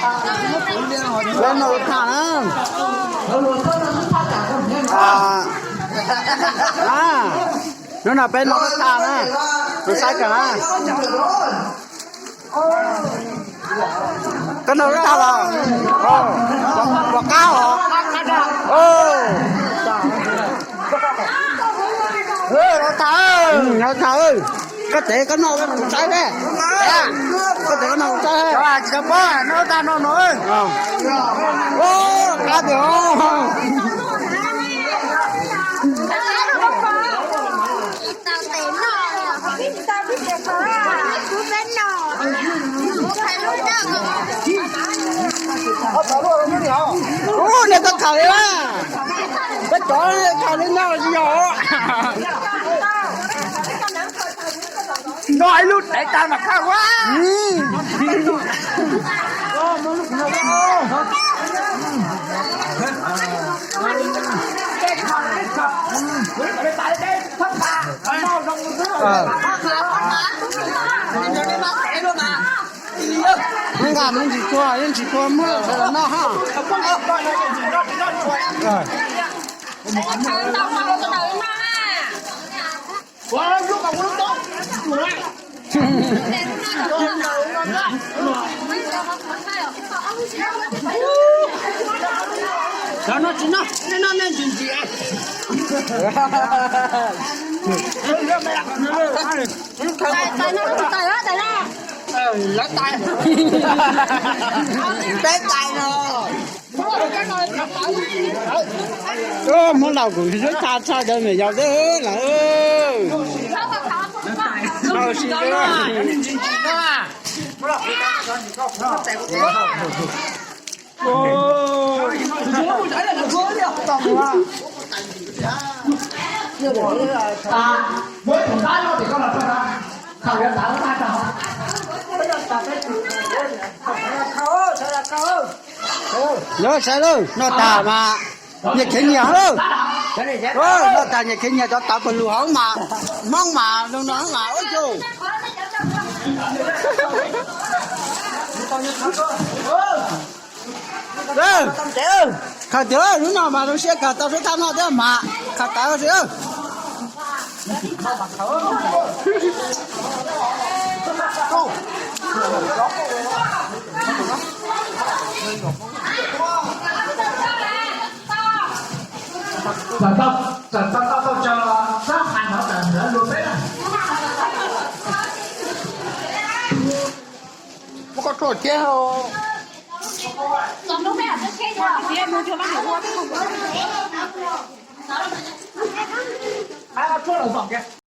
Peb noj lub thaj na. Hnub no peb noj lub thaj na. Tus saib kawg na. Koj noj lub thaj los? Puas qab os? Lub thaj, koj tev koj noj kuv saib. Koj tev koj noj kuv saib. Qab tiag. Ub, nej tau tham li na. Peb cov tham li no tsis yog. Noj ib lub tev tas mas khaj ua. Nqa mus ntsis txhua, yeej tsis txhua muab sawv daws noj ha. Cov no tsis noj, nej noj nej ntsis ntsis. Lawv tais, peb tais no. Muab laus kuv xub tha tshaj cov me nyuam yaus xwb lawm. Lawv saib lawm, noj tas mas nyias khiav nyias lawm. Noj tas nyias khiav nyias, cov tawv pawg lug hauv mas, Hmoob mas zoo no mas ua cas. Khaws tiag, hnub no mas zoo siab kawg, tau sub thaj noj thiab mas khaws tawv xwb. Muab koj tuaj thiab.